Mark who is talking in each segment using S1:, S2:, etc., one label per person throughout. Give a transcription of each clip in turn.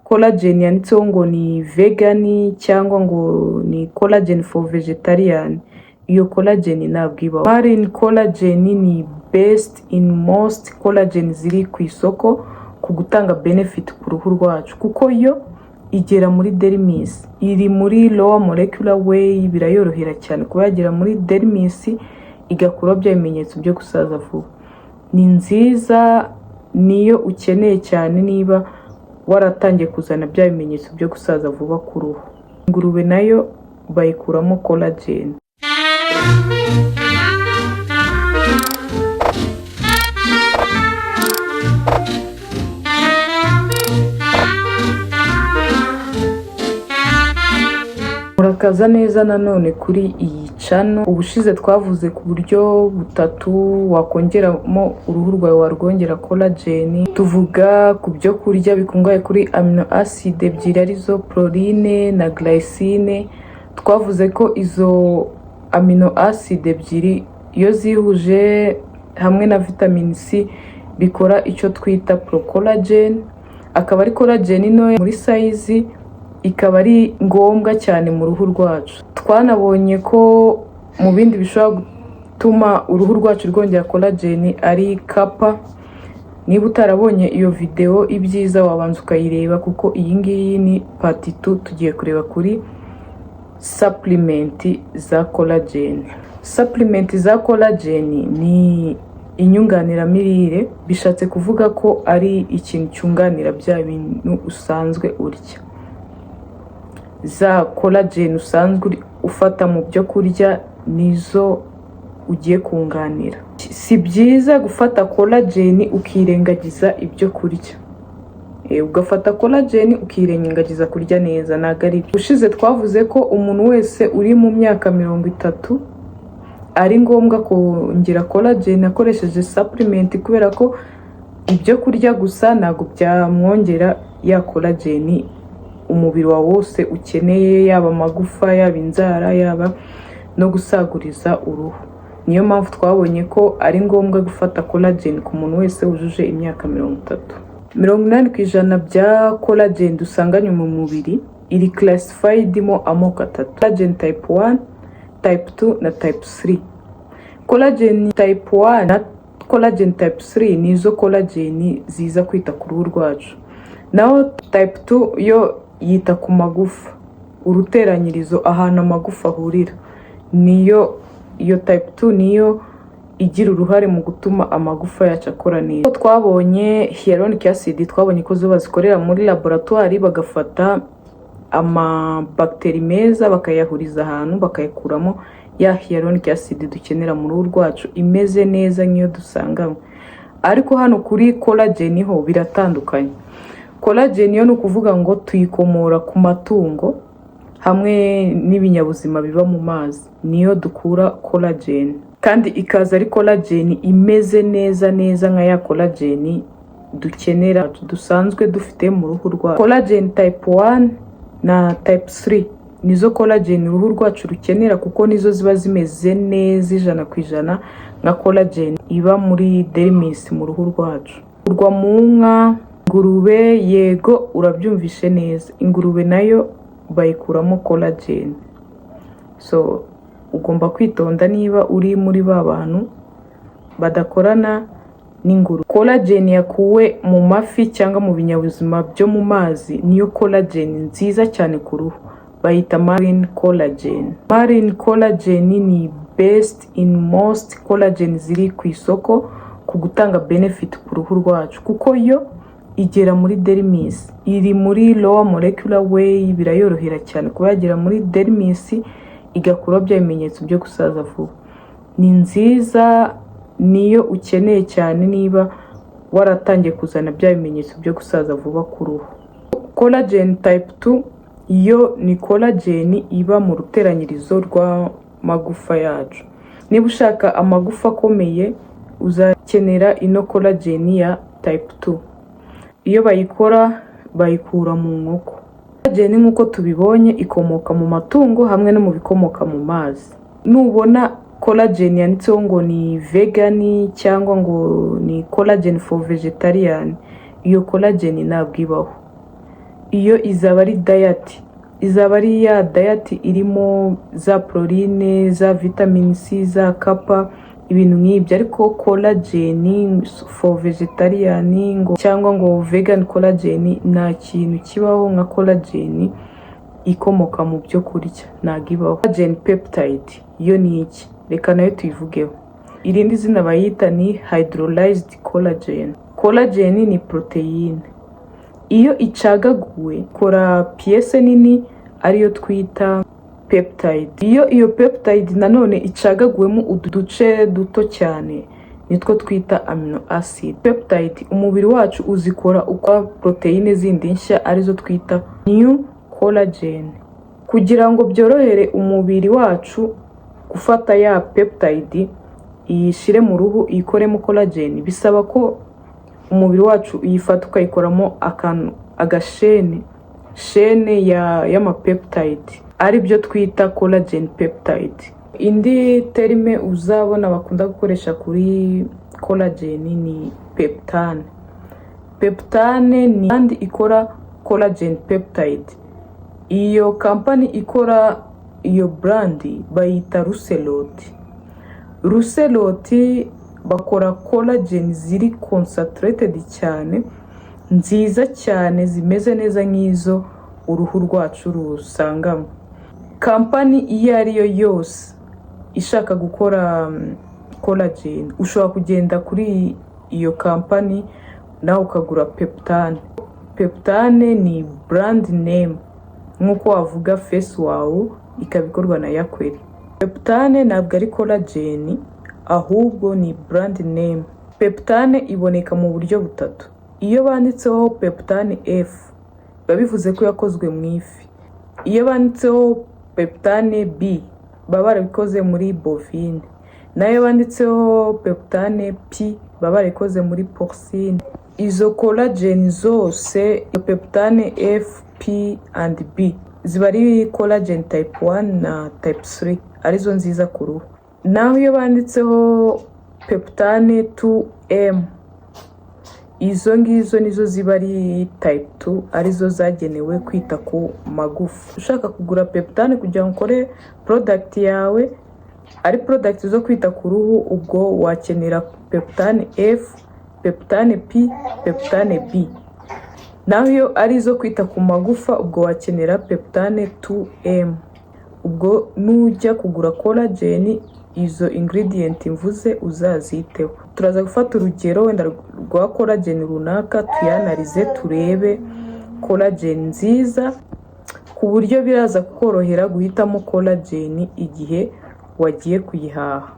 S1: Collagen yanditseho ngo ni vegan cyangwa ngo ni collagen for vegetarian, iyo collagen ntabwo ibaho. Marine collagen ni best in most collagen ziri ku isoko ku gutanga benefit ku ruhu rwacu, kuko yo igera muri dermis, iri muri lower molecular weight, birayorohera cyane kuba yagera muri dermis igakuraho bya bimenyetso byo gusaza vuba. Ni nziza, niyo ukeneye cyane niba waratangiye kuzana bya bimenyetso byo gusaza vuba ku ruhu. Ingurube nayo bayikuramo collagen. Murakaza neza nanone kuri iyi channel. Ubushize twavuze ku buryo butatu wakongeramo uruhu rwawe, warwongera collagen. Tuvuga ku byo kurya bikungahaye kuri amino acid ebyiri, arizo proline na glycine. Twavuze ko izo amino acid ebyiri iyo zihuje hamwe na vitamin C bikora icyo twita procollagen, akaba ari collagen ntoya muri size, ikaba ari ngombwa cyane mu ruhu rwacu. Twanabonye ko mu bindi bishobora gutuma uruhu rwacu rwongera collagen ari copper. Niba utarabonye iyo video, ibyiza wabanza ukayireba, kuko iyi ngiyi ni part 2. Tugiye kureba kuri supplement za collagen. Supplement za collagen ni inyunganiramirire, bishatse kuvuga ko ari ikintu cyunganira bya bintu usanzwe urya. Za collagen usanzwe ufata mu byo kurya nizo ugiye kunganira. Si byiza gufata collagen ukirengagiza ibyo kurya, ugafata collagen ukirengagiza kurya neza, ntabwo ari byo. Ushize twavuze ko umuntu wese uri mu myaka 30 ari ngombwa kongera collagen akoresheje supplement, kubera ko ibyo kurya gusa ntabwo byamwongera ya collagen umubiri wawe wose ukeneye, yaba amagufa, yaba inzara, yaba no gusaguriza uruhu. Niyo mpamvu twabonye ko ari ngombwa gufata collagen ku muntu wese wujuje imyaka 30. 80% bya collagen dusanganywe mu mubiri iri classified mo amoko atatu: collagen type 1, type 2 na type 3. Collagen type 1 na collagen type 3 ni izo collagen ziza kwita ku ruhu rwacu, naho type 2 yo yita ku magufa, uruteranyirizo, ahantu amagufa ahurira. Niyo iyo type 2 niyo igira uruhare mu gutuma amagufa yacu akora neza. Twabonye hyaluronic acid, twabonye ko zo bazikorera muri laboratoire, bagafata amabagiteri meza bakayahuriza ahantu, bakayakuramo ya hyaluronic acid dukenera mu ruhu rwacu, imeze neza nk'iyo dusanganywe. Ariko hano kuri collagen ho biratandukanye. Collagen yo ni ukuvuga ngo tuyikomora ku matungo hamwe n'ibinyabuzima biba mu mazi, niyo dukura collagen, kandi ikaza ari collagen imeze neza neza nka ya collagen dukenera dusanzwe dufite mu ruhu rwacu. Collagen type 1 na type 3 nizo collagen uruhu rwacu rukenera, kuko nizo ziba zimeze neza 100% nka collagen iba muri dermis mu ruhu rwacu. Urwa mu nka, ingurube, yego urabyumvishe neza, ingurube nayo bayikuramo collagen. So ugomba kwitonda niba uri muri ba bantu badakorana n'ingurube. Collagen yakuwe mu mafi cyangwa mu binyabuzima byo mu mazi niyo collagen nziza cyane ku ruhu, bayita marine collagen. Marine collagen ni best in most collagen ziri ku isoko ku gutanga benefit ku ruhu rwacu, kuko yo igera muri dermis, iri muri lower molecular weight, birayorohera cyane kuba yagera muri dermis igakuraho bya bimenyetso byo gusaza vuba. Ni nziza, niyo ukeneye cyane niba waratangiye kuzana bya bimenyetso byo gusaza vuba ku ruhu. Collagen type 2 yo ni collagen iba mu ruteranyirizo rw'amagufa yacu. Niba ushaka amagufa akomeye, uzakenera ino collagen ya type 2. Iyo bayikora bayikura mu nkoko. Collagen nk'uko tubibonye ikomoka mu matungo hamwe no mu bikomoka mu mazi. Nubona collagen yanditseho ngo ni vegan cyangwa ngo ni collagen for vegetarian, iyo collagen ntabwo ibaho. Iyo izaba ari diet, izaba ari ya diet irimo za proline, za vitamin C, za K, ibintu nk'ibyo. Ariko collagen for vegetarian ngo cyangwa ngo vegan collagen, nta kintu kibaho nka collagen ikomoka mu byo kurya, ntabwo ibaho. Collagen peptide yo ni iki? Reka nayo tuyivugeho. Irindi zina bayita ni hydrolyzed collagen. Collagen ni poroteyine. Iyo icagaguwe ikora pièce nini ariyo twita peptide. Iyo iyo peptide nanone icagaguwemo uduce duto cyane, nitwo twita amino acid. Peptide umubiri wacu uzikora uko poroteyine zindi nshya, arizo twita new collagen. Kugira ngo byorohere umubiri wacu gufata ya peptide iyishyire mu ruhu iyikoremo collagen, bisaba ko umubiri wacu uyifata ukayikoramo akantu agashene, chaîne y'amapeptide, aribyo twita collagen peptide. Indi terme uzabona bakunda gukoresha kuri collagen ni Peptan. Peptan ni kandi ikora collagen peptide. Iyo kampani ikora iyo brand bayita Ruselot. Ruselot bakora collagen ziri concentrated cyane, nziza cyane, zimeze neza nk'izo uruhu rwacu rusangamo. Kampani iyo ari yo yose ishaka gukora collagen, ushobora kugenda kuri iyo kampani nawe ukagura Peptan. Peptan ni brand name, nk'uko wavuga Face Wow ikaba ikorwa na Yakweri. Peptan ntabwo ari collagen, ahubwo ni brand name. Peptan iboneka mu buryo butatu. Iyo banditseho Peptan F, biba bivuze ko yakozwe mu ifi. Iyo banditseho Peptan B, baba barabikoze muri bovine. Nayo iyo banditseho Peptan P, baba barabikoze muri porcine. Izo collagen zose, Peptan F, P and B, ziba ari collagen type 1 na type 3, arizo nziza ku ruhu. Naho iyo banditseho Peptan 2M, izo ngizo nizo ziba ari type 2, arizo zagenewe kwita ku magufa. Ushaka kugura Peptan kugira ngo ukore product yawe, ari product zo kwita ku ruhu, ubwo wakenera Peptan F, Peptan P, Peptan B. Naho iyo ari izo kwita ku magufa, ubwo wakenera Peptan 2M. Ubwo nujya kugura collagen, izo ingredient mvuze uzaziteho. Turaza gufata urugero wenda rwa collagen runaka, tuyanalyze, turebe collagen nziza, ku buryo biraza kukorohera guhitamo collagen igihe wagiye kuyihaha.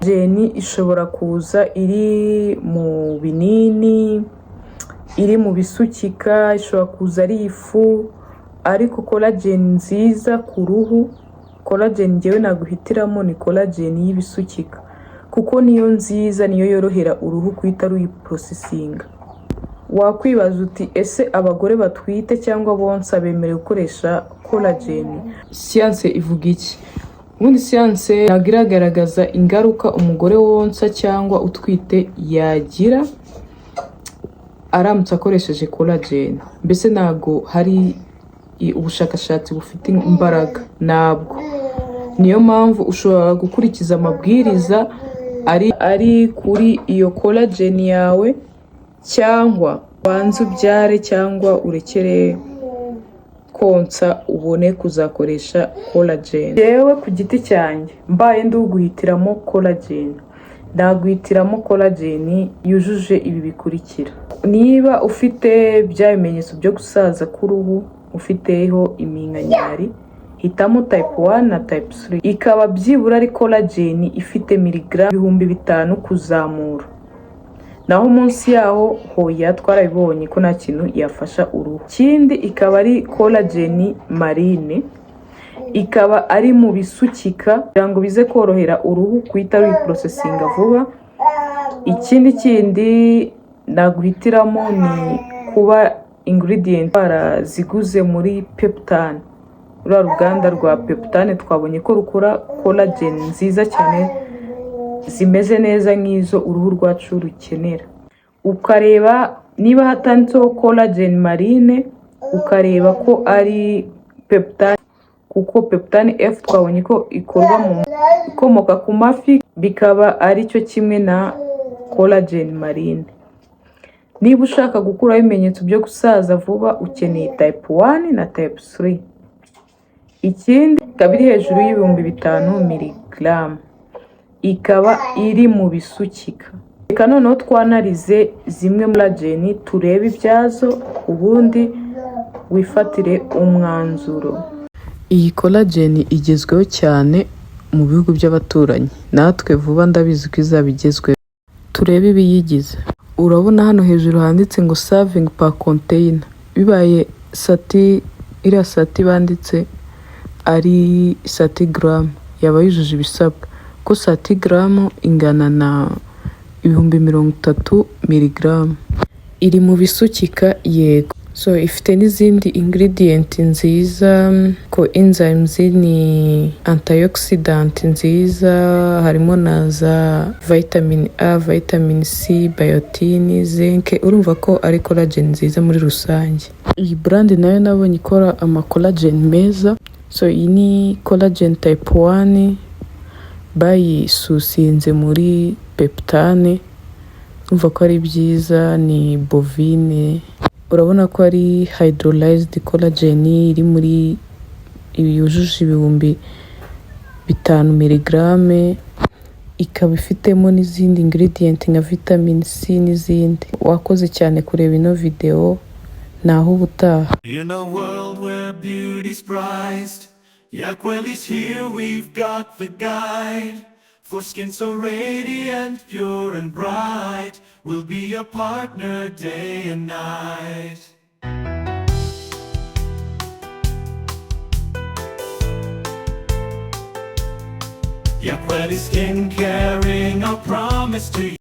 S1: Collagen ishobora kuza iri mu binini, iri mu bisukika, ishobora kuza ari ifu, ariko collagen nziza ku ruhu, collagen ngewe naguhitiramo, ni collagen y'ibisukika, kuko niyo nziza, niyo yorohera uruhu guhita ruyiprocessinga. Wakwibaza uti: "Ese abagore batwite cyangwa bonsa bemerewe gukoresha collagen?" Siyanse ivuga iki? Ubundi siyanse ntabwo iragaragaza ingaruka umugore wonsa cyangwa utwite yagira aramutse akoresheje collagen. Mbese ntabwo hari ubushakashatsi bufite imbaraga, ntabwo. Niyo mpamvu ushobora gukurikiza amabwiriza ari kuri iyo collagen yawe, cyangwa ubanze ubyare cyangwa urekere konsa, ubone kuzakoresha collagen. Yewe, ku giti cyanjye, mbaye nduguhitiramo collagen, naguhitiramo collagen yujuje ibi bikurikira: niba ufite bya bimenyetso byo gusaza k'uruhu, ufiteho iminkanyari, hitamo type 1 na type 3, ikaba byibura ari collagen ifite miligramu 5000 kuzamura. Naho munsi yaho, hoya, twarabibonye ko nta kintu yafasha uruhu. Ikindi, ikaba ari collagen marine, ikaba ari mu bisukika, kugira ngo bize korohera uruhu guhita ruyiprocessinga vuba. Ikindi kindi naguhitiramo ni kuba ingredient baraziguze muri Peptan, ruriya ruganda rwa Peptan twabonye ko rukora collagen nziza cyane, zimeze neza nk'izo uruhu rwacu rukenera. Ukareba niba hatanditseho collagen marine, Ukareba ko ari Peptan, kuko Peptan F twabonye ko ikorwa mu ikomoka ku mafi, bikaba ari cyo kimwe na collagen marine. Niba ushaka gukuraho ibimenyetso byo gusaza vuba, ukeneye type 1 na type 3. Ikindi, ikaba iri hejuru y'5000 miligaramu, ikaba iri mu bisukika. Reka noneho twanarize zimwe muri collagen, turebe ibyazo, ubundi wifatire umwanzuro. Iyi collagen igezweho cyane mu bihugu by'abaturanyi, natwe vuba ndabizi ko izaba igezweho. Turebe ibiyigize. Urabona hano hejuru handitse ngo serving per container. Bibaye 30, iriya 30 banditse ari 30 garamu, yaba yujuje ibisabwa, ko 30 garamu ingana na 30,000 miligaramu. Iri mu bisukika, yego. So ifite n'izindi ingredient nziza, ko enzymes ni antioxidant nziza, harimo na za vitamin A, vitamin C, biotin, zinc. Urumva ko ari collagen nziza muri rusange. Iyi brand nayo nabonye ikora ama collagen meza. So iyi ni collagen type 1 bayisusinze muri Peptan. Urumva ko ari byiza. Ni bovine, urabona ko ari hydrolyzed collagen iri muri yujuje 5000 miligarame, ikaba ifitemo n'izindi ingredient nka vitamin C n'izindi. Wakoze cyane kureba ino video, naho ubutaha.
S2: In a world where beauty's prized, Yaqueli's here, we've got the guide. For skin so radiant, pure and bright, we'll be your partner day and night. Yaqueli Skin, caring our promise to you.